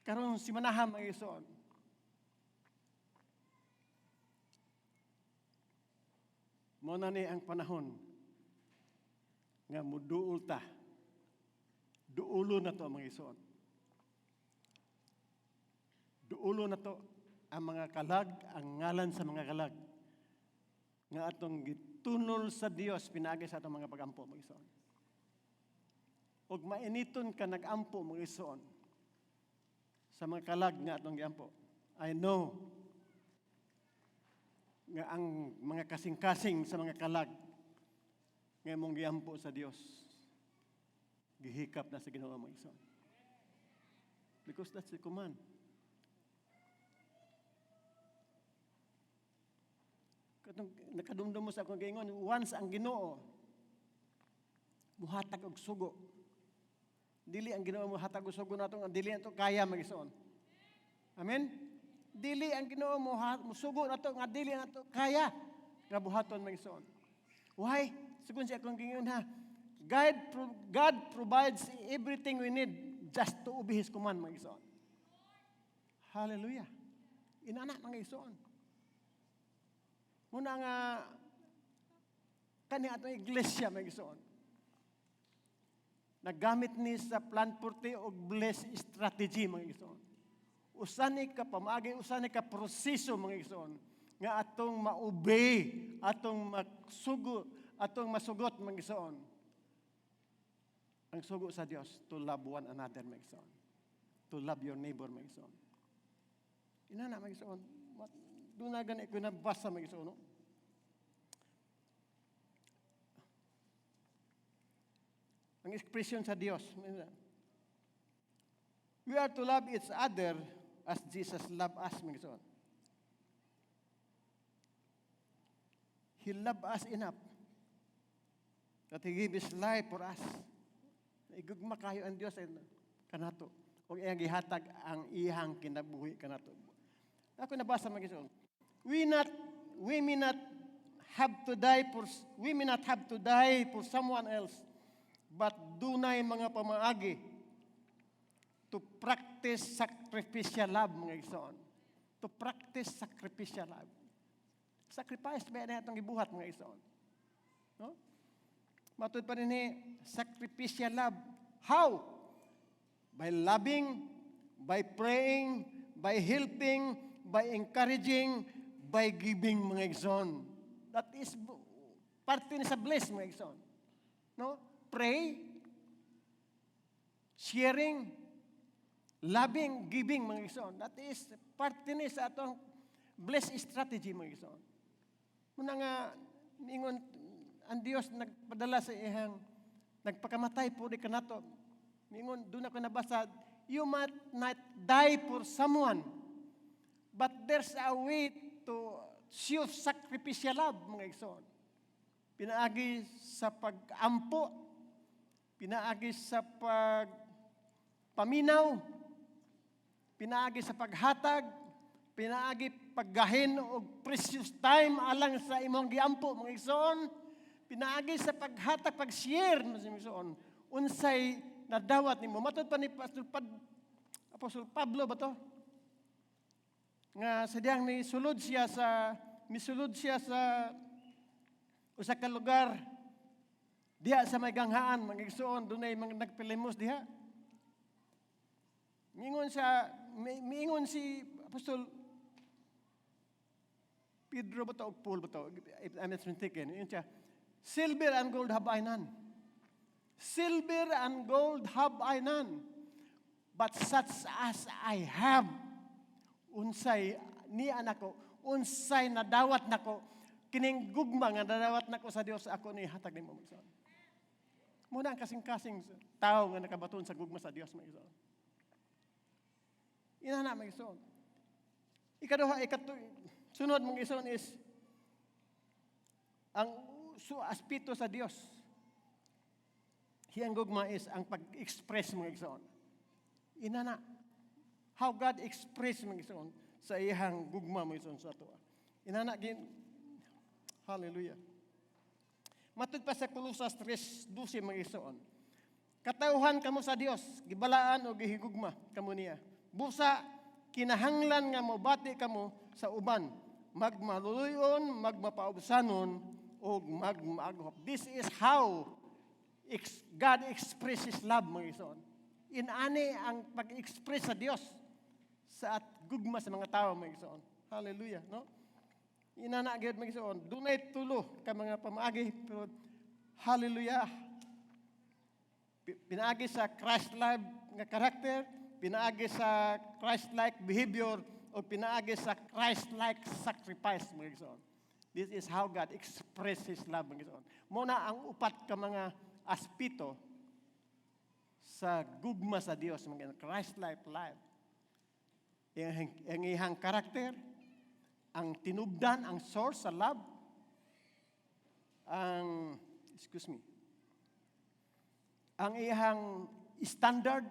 S1: Karon si Manaham, mga igsoon, mo na ni ang panahon nga muduol ta. Duulo na to, mga igsoon. Duulo na to ang mga kalag, ang ngalan sa mga kalag nga atong gitunol sa Dios pinaagi sa atong mga pagampo, mga igsoon. Og mainiton ka nagampo, mga igsoon, sa mga kalag nga atong giampo. I know nga ang mga kasing-kasing sa mga kalag nga imong giampo sa Dios, gihikap na sa Ginoo, mga igsoon. Because that's the command. Katong nakadumdum mo sa akong giingon, once ang Ginoo muhatag og sugo, dili ang Ginoo muhatag og sugo nato nga dili nato kaya, mga igsoon. Amen? Dili ang Ginoo musugo nato nga dili nato kaya nga buhaton, mga igsoon. Why? Sigon siya akong giingon ha, God provides everything we need just to obey His command, mga igsoon. Hallelujah. Inana, mga igsoon. Muna nga kani atong iglesia, mga igsoon, naggamit ni sa Plan 40 og bless strategy, mga igsoon. Usa ni ka pamaagi, usa ni ka proseso, mga igsoon, nga atong ma-obey, atong magsugo, atong masugot, mga igsoon, ang sugo sa Dios to love one another, mga igsoon. To love your neighbor, mga igsoon. Inana, mga igsoon. Doon na gani ko nabasa, mga igsoon, no? Ang expression sa Dios. We are to love each other as Jesus loved us, mga igsoon. He loved us enough that He gave His life for us. Igugma kayo ang Dios ay kanato. O iyang gihatag ang iyang kinabuhi kanato. Ako nabasa, mga igsoon. We may not have to die for we may not have to die for someone else, but dunay mga pamaagi to practice sacrificial love, mga igsoon. To practice sacrificial love. Sacrifice ba na itong gibuhat, mga igsoon? No? Matud pa rin sacrificial love. How? By loving, by praying, by helping, by encouraging, by giving, mga igsoon. That is parte ni sa bless, mga igsoon. No? Pray, sharing, loving, giving, mga igsoon. That is parte ni sa atong bless strategy, mga igsoon. Muna nga, ingon, ang Dios nagpadala sa iyang nagpakamatay po di kanato. Mingon, doon ako nabasa, you might not die for someone, but there's a way to show sacrificial love, mga igsoon. Pinaagi sa pag-ampo, pinaagi sa pagpaminaw, pinaagi sa paghatag, pinaagi paggahin og precious time alang sa imong giampo, mga igsoon, pinaagi sa paghatag, pag-share, mga igsoon, unsay nadawat nimo. Matod pa ni Pastor Apostol Pablo ba to? Nga sa diyang nisulod siya sa usa ka lugar diha sa may ganghaan, mga igsoon, dunay mga nagpilimos diha. Miingon si Apostol Pedro ba to o Paul ba to? If I'm not mistaken. Ingon siya, "Silver and gold have I none. Silver and gold have I none. But such as I have, unsay niya nako, unsay nadawat nako, kining gugma nga nadawat nako sa Dios, ako ni hatag nimo, mga igsoon." Muna ang kasing-kasing tao nga nakabaton sa gugma sa Dios, mga igsoon. Inana, mga igsoon. Ikaduha, sunod, mga igsoon, is ang aspeto sa Dios. Iyang gugma is ang pag-express, mga igsoon. Inana. How God express, mga igsoon, sa iyang gugma, mga igsoon, sa ato. Inana gin. Hallelujah. Matud pa sa Colosas 3:12, mga igsoon. Katawhan kamo sa Dios, gibalaan o gihigugma kamo niya. Busa kinahanglan nga mobati kamo sa uban, magmaluluyon, magmapaubsanon ug magmaaghop. This is how God expresses love, mga igsoon. Inani ang pag-express sa Dios sa at gugma sa mga tao, mga igsoon. Hallelujah, no? Inana gyud, mga igsoon. Dunay tulo ka mga pamaagi, pero hallelujah. Pinaagi sa Christ-like nga karakter, pinaagi sa Christ-like behavior, o pinaagi sa Christ-like sacrifice, mga igsoon. This is how God expresses love, mga igsoon. Muna ang upat ka mga aspeto sa gugma sa Dios, mga Christ-like life. Ang iyang karakter, ang tinubdan, ang source sa love, ang, excuse me, ang iyang standard,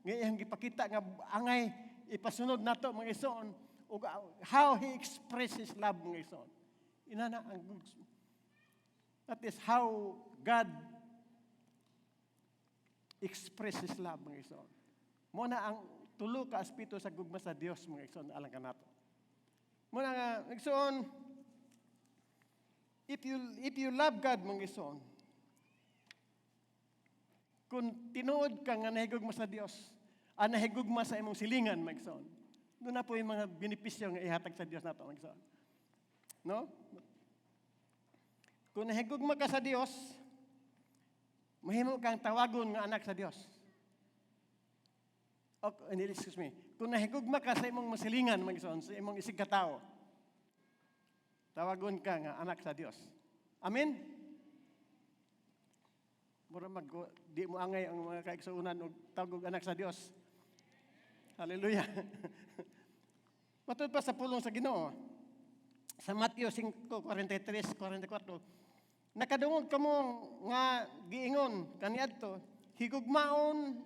S1: nga iyang gipakita nga angay ipasunod nato, mga igsoon, ug how he expresses love, mga igsoon. Inana ang That is how God expresses love, mga igsoon. Mo na ang tulo ka aspeto sa gugma sa Dios, mga igsoon, alang kanato. Mo na nga, igsoon, if you love God, mga igsoon, kung tinuod ka nga nahigugma sa Dios, ang nahigugma sa imong silingan, mga igsoon, doon na po yung mga benepisyo nga ihatag sa Dios nato, mga igsoon. No? Kung nahigugma ka sa Dios, mahimo kang tawagon nga anak sa Dios. O, excuse me. Kung nahigugma ka sa imong masilingan, mga igsoon, sa imong isig katao, tawagon ka nga anak sa Dios. Amen? Mura mag, di mo angay ang mga kaigsuonan og tawag anak sa Dios. Hallelujah. Matud pa sa pulong sa Ginoo, sa Matthew 5:43, 44, "Nakadungog kamo nga giingon kaniadto, 'Higugmaon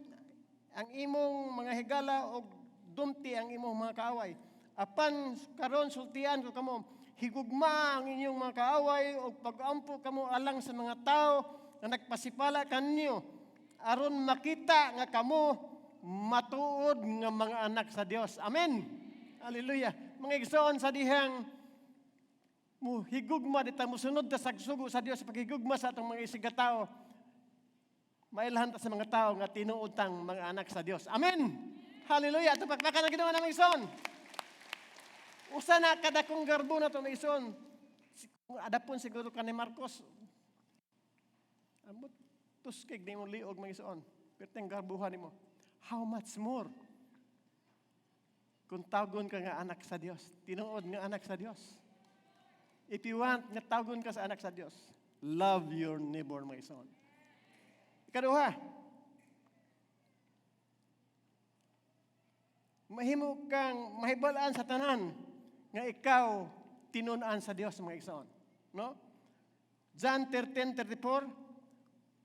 S1: ang imong mga higala og dumti ang imong mga kaaway.' Apan karon sultian ko kamo, higugma ang inyong mga kaaway og pag-ampo kamo alang sa mga tao nga nagpasipala kanyo, aron makita nga kamo matuod nga mga anak sa Dios." Amen. Hallelujah. Mga igsoon, sa dihang mo higugma dita, musunod ta sa sugo sa Dios sa paghigugma sa atong mga isig tao, mailhan ta sa mga tao nga tinuod tang mga anak sa Dios. Amen. Hallelujah. Ato pakpakan ang Ginoo na, mga igsoon. Usa na kadakong garbo na to, mga igsoon. Adapon siguro ka ni Marcos. Amot tuskig ni imong liog, mga igsoon. Perteng garbuhan nimo. How much more kung tawgon ka nga anak sa Dios, tinuod nga anak sa Dios? If you want nga tawgon ka sa anak sa Dios, love your neighbor, mga igsoon. Ikaduha, mahimo kang mahibalaan sa tanan nga ikaw tinun-an sa Dios, mga igsoon. No? John 13:34,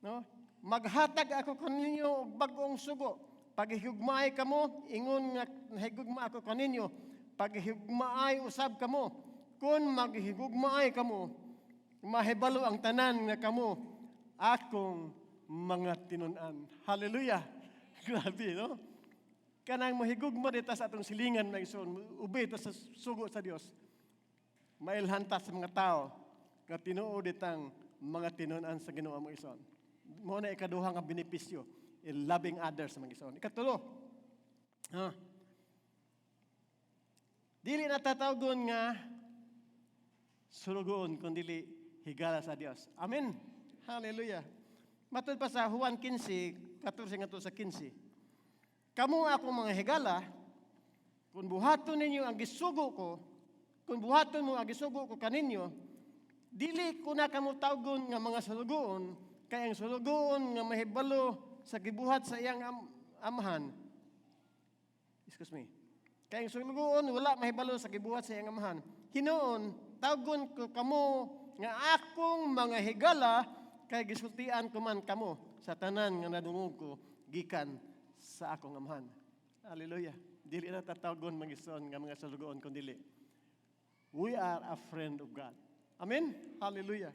S1: no? "Maghatag ako kaninyo og bag-ong sugo. Paghigugmaay kamo, ingon nga nahigugma ako kaninyo. Paghigugmaay usab kamo. Kung maghigugmaay kamo, mahibalo ang tanan nga kamo akong mga tinun-an." Hallelujah. Grabe, no? Kanang mahigugma dita sa atong silingan, mga igsoon, obey ta sa sugo sa Dios. Mailhan ta sa mga tao nga tinuod ditang mga tinun-an sa Ginoo, mga igsoon. Mao na ikaduha nga benepisyo in loving others, mga igsoon. Ikatulo, ha? Dili na tatawgon nga sulugoon kun dili higala sa Dios. Amen. Hallelujah. Matud pa sa Juan 15, 14 ngadto sa 15. "Kamo akong mga higala, kung buhaton ninyo ang gisugo ko, kung buhaton mo ang gisugo ko kaninyo, dili ko na kamo tawgon nga mga sulugoon, kay ang sulugoon nga mahibalo sa gibuhat sa iyang amahan." Excuse me. "Kay ang sulugoon wala mahibalo sa gibuhat sa iyang amahan. Hinuon, tawgon ko kamo nga akong mga higala, kay gisultian ko man kamo sa tanan nga nadungog ko gikan sa akong amahan." Hallelujah. Dili na tatawgon, mga igsoon, nga mga sulugoon kun dili, we are a friend of God. Amen? Hallelujah.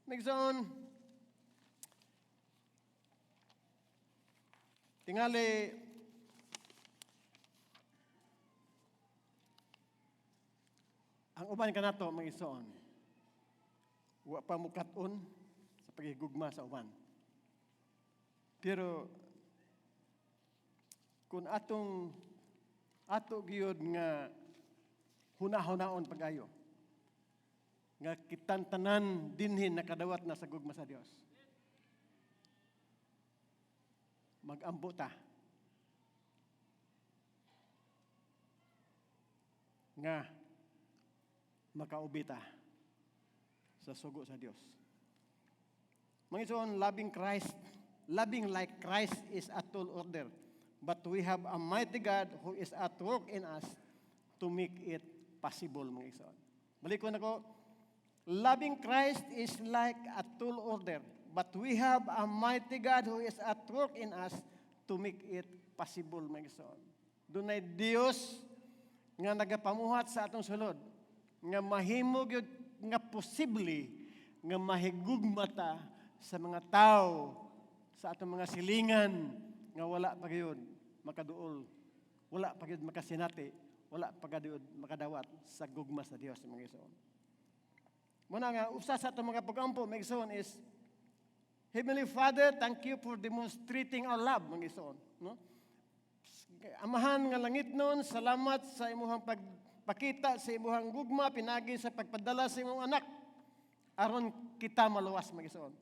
S1: Mga igsoon, tingali ang uban kanato, mga igsoon, wa pa mukat-on sa paghigugma sa uban. Pero kung atong ato gyud nga huna-hunaon pag-ayo nga kitang tanan dinhin nakadawat na sa gugma sa Dios, magampo ta nga makaubi ta sa sugo sa Dios. Mga igsoon, loving Christ, loving like Christ is a tall order. But we have a mighty God who is at work in us to make it possible, mga igsoon. Balikon ako, loving Christ is like a tall order, but we have a mighty God who is at work in us to make it possible, mga igsoon. Dunay Dios nga nagapamuhat sa atong sulod, nga mahimo gyud nga posible nga mahigugma ta sa mga tao sa atong mga silingan nga wala pa gyud makaduol, wala pa gyud makasinati, wala pa gyud makadawat sa gugma sa Dios, mga igsoon. Muna nga usa sa atong mga pagampo, mga igsoon, is Heavenly Father, thank you for demonstrating our love, mga igsoon, no? Amahan nga langit nun, salamat sa imuhang pagpakita sa imuhang gugma pinagi sa pagpadala sa imong anak. Aron kita maluwas, mga igsoon.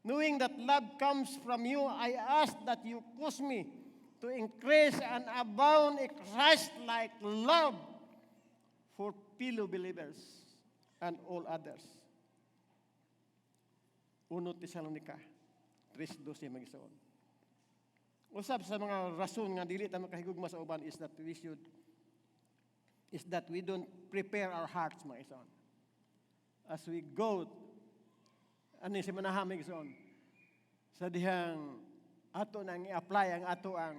S1: "Knowing that love comes from you, I ask that you cause me to increase and abound in Christ-like love for fellow believers and all others." 1 Tesalonica 3:12, mga igsoon. Usab sa mga rason nga dili ta makahigugma sa uban is that we don't prepare our hearts, mga igsoon. As we go ani semanaha, mga igsoon, sa dihang ato nang i-apply ang ato ang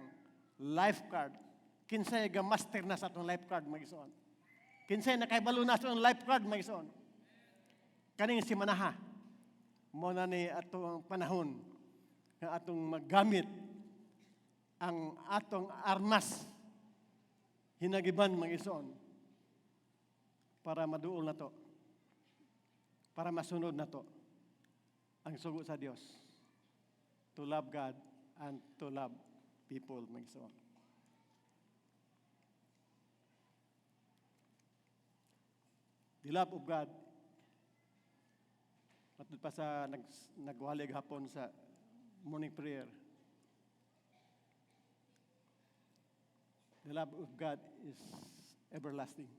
S1: life card. Kinsay ga master na sa atong life card, mga igsoon? Kinsay nakahibalo na sa atong life card, mga igsoon? Kaning semanaha mao na ni ato ang panahon nga atong magamit ang atong armas hinagiban, mga igsoon, para maduol na to, para masunod na to ang sugo sa Dios to love God and to love people, mga igsoon. The love of God, matud pa sa nagwali hapon sa morning prayer, the love of God is everlasting.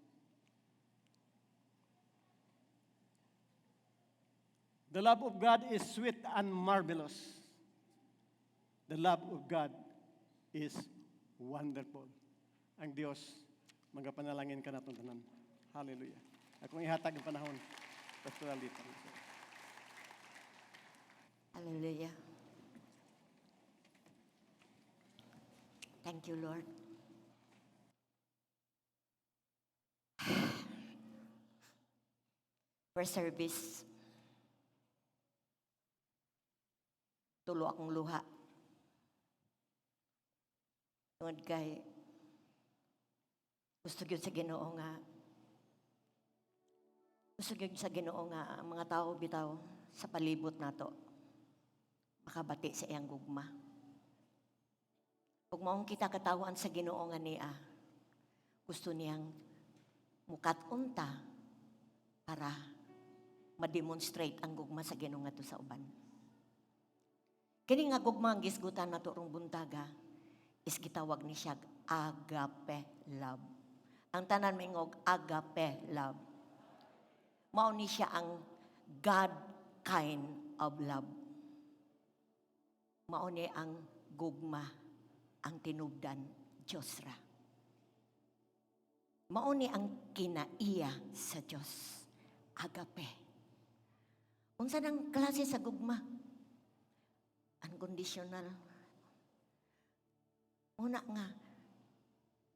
S1: The love of God is sweet and marvelous. The love of God is wonderful. Ang Dios magapanalangin kanatong tanan. Hallelujah. Akong ihatag ang panahon, Pastor Alita.
S2: Hallelujah. Thank you, Lord. First service, tulo akong luha. Tungod kay gusto gyud sa Ginoo nga ang mga tao bitaw sa palibot nato makabati sa iyang gugma. Ug maong kita katawan sa Ginoo nga niya, gusto niyang mukat-on ta para ma-demonstrate ang gugma sa Ginoo ngadto sa uban. Kini nga gugma ang gisgutan nato rong buntaga is gitawag ni siya agape love. Ang tanan maingog, "Agape love." Mao ni siya ang God kind of love. Mao ni ang gugma ang tinubdan Diyos ra. Mao ni ang kinaiya sa Diyos. Agape. Unsa nang klase sa gugma? Unconditional. Una nga,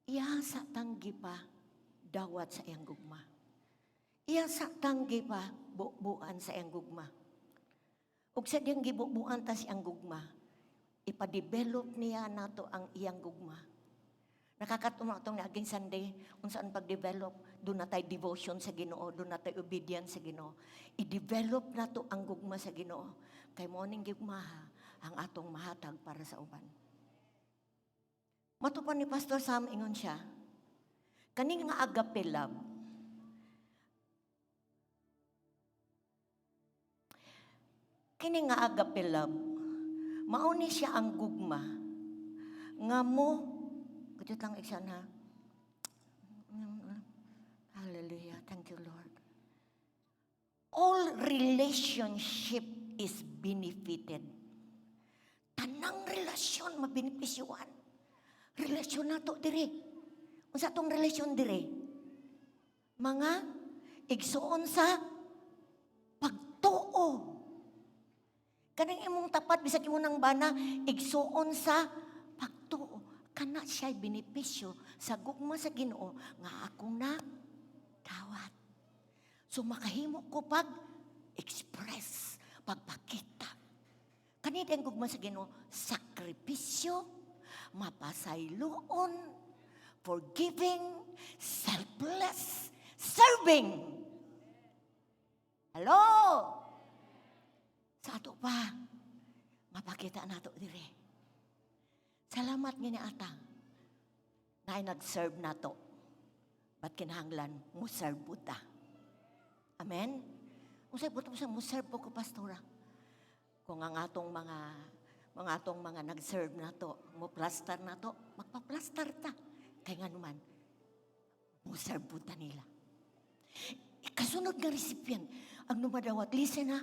S2: iya sa tanggi pa dawat sa iyang gugma. Iya sa tanggi pa bubuan sa iyang gugma. Ug sa diyang gibubuan ta sa iyang gugma, ipa-develop niya nato ang iyang gugma. Nakakatuma atong niaging Sunday, unsa ang pag-develop, duna tay devotion sa Ginoo, duna tay obedience sa Ginoo. I-develop nato ang gugma sa Ginoo. Kay mao ning gugma ang atong mahatag para sa uban. Mato pa ni Pastor Sam, ingon siya, kaning nga agape love, kini nga agape love, mao ni siya ang gugma nga mo. Kutut lang iksan ha. Hallelujah. Thank you, Lord. All relationship is benefited. Tanang relasyon mabenepisyuan. Relasyon nato diri. Unsa tong relasyon diri? Mga igsuon sa pagtuo. Kanang imong tapat bisag imo nang bana, igsuon sa pagtuo. Kana siya'y benepisyo sa gugma sa Ginoo nga akong na dawat. So makahimo ko pag express, pagpakita. Kanina ang gugma sa Ginoo, sakripisyo, mapasayloon, forgiving, selfless, serving. Hello? Sa ato pa, mapakita nato dire. Salamat nga ni ata na ay nag-serve nato. Ba't kinahanglan mo serve ta? Amen? Unsay buot mo sa mo-serve po ko, pastora? Kung ang atong mga nag-serve nato, mo plaster nato, magpa-plaster ta. Kay nga naman, mo serve po ta nila. Kasunod nga recipient, ang dumadawat, listen ha,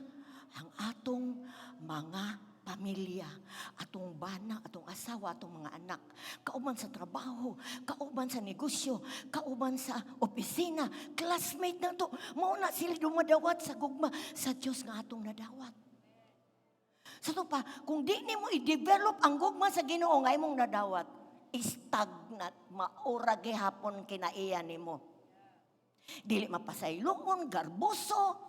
S2: ang atong mga pamilya, atong bana, atong asawa, atong mga anak, kauban sa trabaho, kauban sa negosyo, kauban sa opisina, classmate nato, mao na sila dumadawat sa gugma sa Dios nga atong nadawat. Sa to pa, kung di nimo i-develop ang gugma sa Ginoo nga imong nadawat, stagnant, maura gihapon kinaiya nimo. Dili mapasayloon, garboso.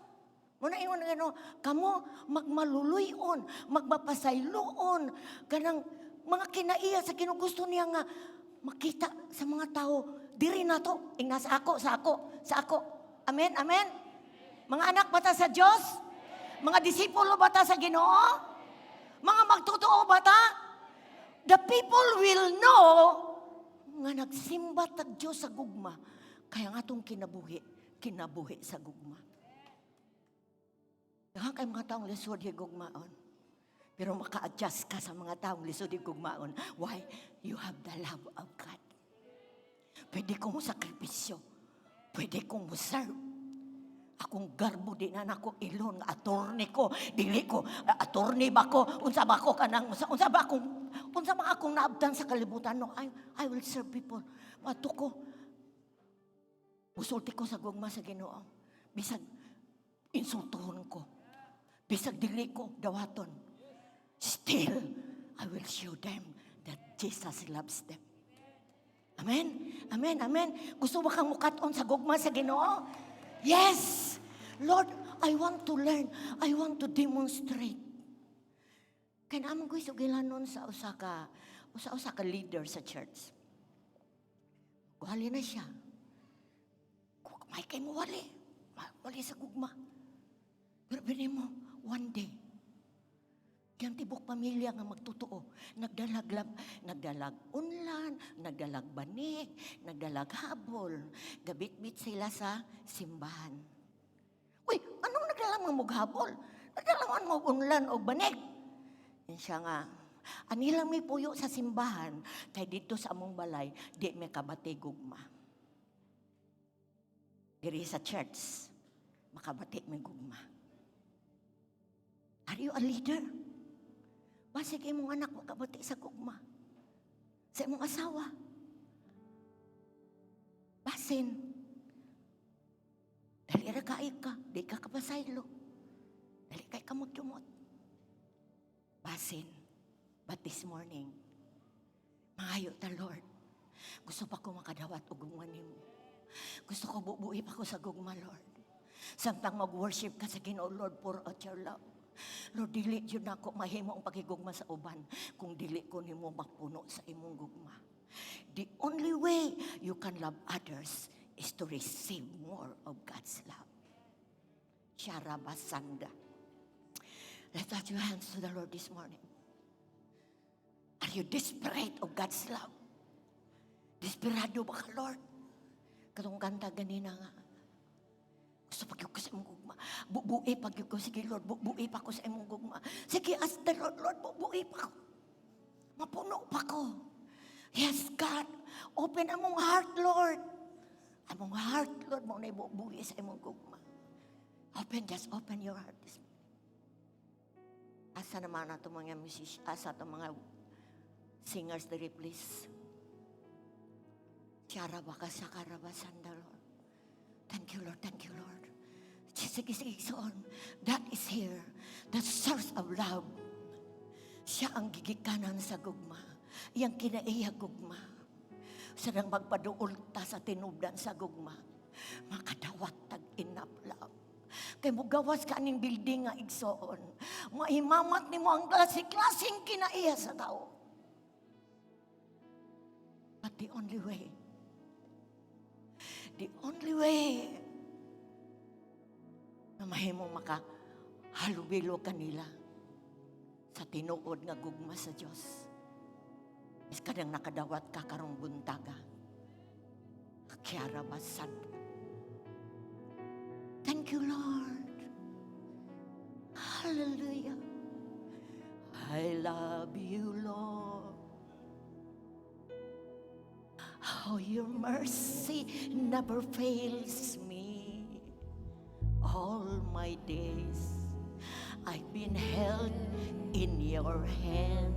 S2: Muna ingon nga no, kamo magmaluluyon, magmapasayloon, kanang mga kinaiya sa Ginoo, gusto niya nga makita sa mga tao diri nato, ingna sa ako, sa ako, sa ako. Amen, amen. Mga anak ba ta sa Dios? Mga disipulo ba ta sa Ginoo? Mga magtotoo ba ta? The people will know nga nagsimba tag Dios sa gugma. Kaya nga atong kinabuhi, kinabuhi sa gugma. Daghan kay mga taong lisod higugmaon. Pero maka-adjust ka sa mga taong lisod higugmaon. Why? You have the love of God. Pwede ko mo sakripisyo. Pwede kong mo serve. Akong garbo di na nako ilon nga attorney ko, dili ko attorney ba ko, unsa ba ko kanang unsa ba akong naabtan sa kalibutan? No, I will serve people. Ato ko musulti ko sa gugma sa Ginoo bisag insultuhon ko, bisag dili ko dawaton, still I will show them that Jesus loves them. Amen. Amen. Amen. Gusto ba kang mukat-on sa gugma sa Ginoo? Yes. Lord, I want to learn. I want to demonstrate. Kaya naman ko isugilanon sa usa ka leader sa church. Wali na siya. May kay mo wali. Wali sa gugma. Pero bini mo, one day, yang tibok pamilya nga magtotoo, nagdalag lab, nagdalag unlan, nagdalag banig, nagdalag habol. Gabitbit sila sa simbahan. Uy, anong nagdala mo habol? Nagdala mo unlan o banig? Yan siya nga, anila may puyo sa simbahan, kay dito sa among balay, di may kabati gugma. Diri sa church, makabati may gugma. Are you a leader? Basig imong anak makabati sa gugma. Sa imong asawa. Basin. Dali ra kaayo ka, di ka kapasaylo. Dali kay ka magdumot. Basin. But this morning, mangayo ta, Lord. Gusto pa ko makadawat og gugma nimo. Gusto ko bubuhi pa ko sa gugma, Lord. Samtang mag-worship ka sa Ginoo, Lord, pour out your love. Lord, dili jud nako mahimo ang pakigugma sa uban kung dili ko nimo mapuno sa imong gugma. The only way you can love others is to receive more of God's love. Sharabasanda. Lift out your hands to the Lord this morning. Are you desperate of God's love? Desperado ba ka, Lord? Katong kanta ganina nga. Gusto pag ko sa imong gugma. Bubui pag ko. Sige, Lord, bubui pa ko sa imong gugma. Sige, ask the Lord, "Lord, bubui pa ko. Mapuno pa ko." Yes, God. Open among heart, Lord. Among heart, Lord, mo na ibubuhi sa imong gugma. Open, just open your heart this morning. Asa naman ato mga musician, asa ato mga singers diri, please. Sharabaka sakarabasanda, Lord. Thank you, Lord. Thank you, Lord. Sige, sige, so on. That is here. The source of love. Siya ang gigikanan sa gugma. Iyang kinaiya gugma. Sarang magpaduol ta sa tinubdan sa gugma. Makadawat tag enough love. Kay mugawas ka aning building nga, igsoon. Maimamat nimo ang klase-klaseng kinaiya sa tao. But the only way na mahimong makahalubilo kanila sa tinuod nga gugma sa Dios is kanang nakadawat ka karong buntaga. Kiara basad. Thank you, Lord. Hallelujah. I love you, Lord. How your mercy never fails me. All my days I've been held in your hands.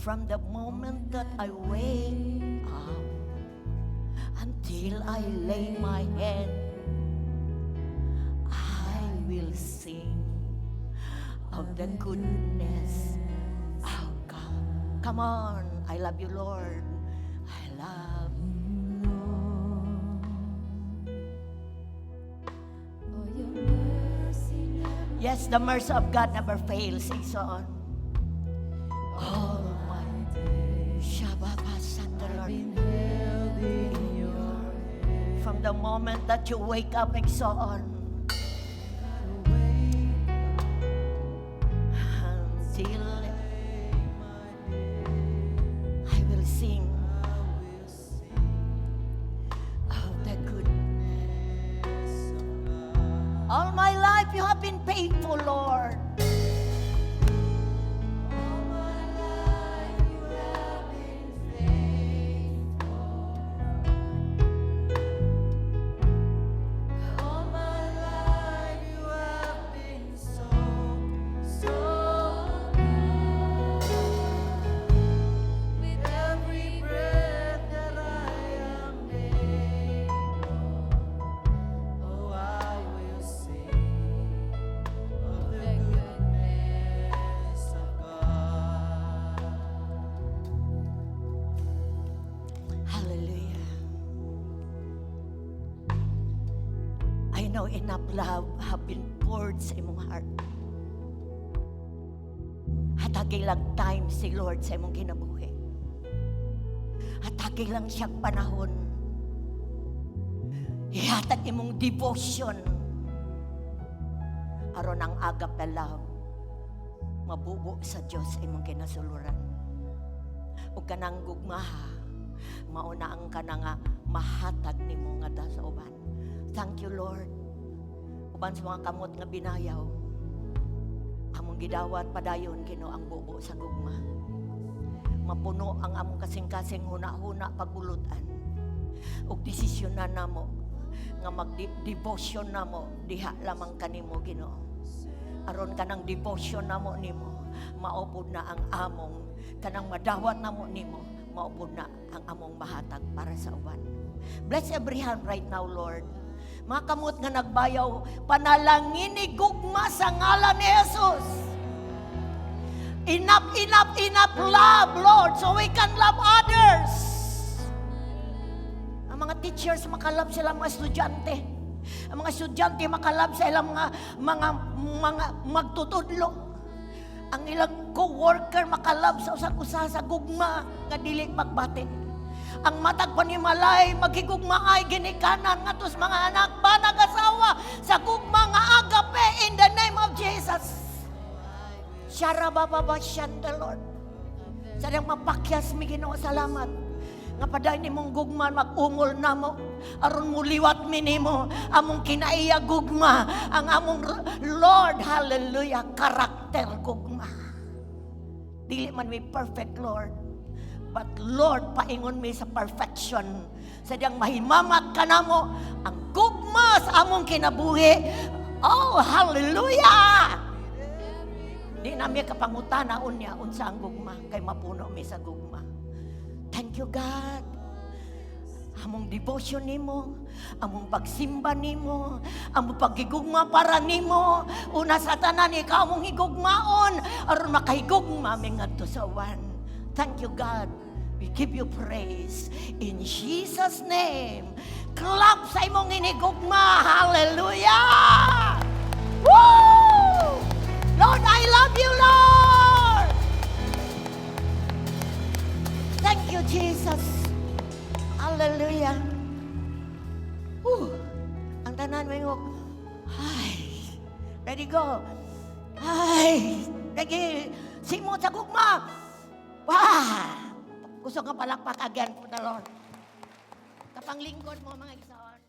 S2: From the moment that I wake up until I lay my head, I will sing of the goodness of God. Come on, I love you, Lord. I love
S3: Oh, your mercy never
S2: Yes, the mercy of God never fails. Igsoon. All my days the Lord.
S3: Been held in your
S2: From the moment that you wake up, igsoon,
S3: way.
S2: until I will sing of the goodness. All my life you have been faithful, Lord.
S3: All my life you have been faithful. All my life you have been so, so good. With every breath that I am able, oh, I will sing of the goodness of God.
S2: Hallelujah. I know enough love have been poured sa imong heart. Hatagi lang time si Lord sa imong kinabuhi. Hatagi lang siyang panahon. Ihatag imong devotion. Aron ang agape love mabubo sa Dios sa imong kinasuluran. Ug kanang gugmaha, mauna ang kana nga mahatag nimo nga sa uban. Thank you, Lord. Uban sa mga kamot nga binayaw, among gidawat padayon, Ginoo, ang bubo sa gugma. Mapuno ang among kasing-kasing huna-huna pagulutan. Ug desisyon na namo nga mag-devotion namo diha lamang kanimo, Ginoo. Aron kanang devotion namo nimo, maupod na ang among kanang madawat namo nimo, maupod na ang among mahatag para sa uban. Bless every hand right now, Lord. Mga kamot nga nagbayaw, panalangini gugma sa ngalan ni Jesus. Enough, enough, enough love, Lord, so we can love others. Ang mga teachers, maka-love sila mga estudyante. Ang mga estudyante, maka-love sa ilang mga magtutudlo. Ang ilang co-worker, maka-love sa usag usa sa gugma nga dili magbati. Ang matag panimalay, maghigugmaay ginikanan ngadto sa mga anak, banag, asawa, sa gugma nga agape in the name of Jesus. Sharababa the Lord. Sa diyang mapakyas mi, Ginoo, salamat. Nga padayon nimong gugma mag-ungol namo aron muliwat mi nimo among kinaiya gugma, ang among Lord, hallelujah, karakter gugma. Dili man mi perfect, Lord, but Lord, paingon mi sa perfection sa diyang mahimamat kanamo ang gugma sa among kinabuhi. Oh, hallelujah! Di na mi kapangutana unya unsa ang gugma kay mapuno mi sa gugma. Thank you, God. Among devotion nimo, among pagsimba nimo, among pagigugma para nimo. Una sa tanan, ikaw among higugmaon aron makahigugma mi ngadto sa uban. Thank you, God. We give you praise in Jesus' name. Clap sa imong inigugma. Hallelujah! Woo! Lord, I love you, Lord. Thank you, Jesus. Hallelujah. Whew. Ang tanan may ay, ready, go. Ay, ready. Simot sa gugma. Wah! Gusto nga palakpak again for the Lord. Kapanglingkod mo, mga igsoon.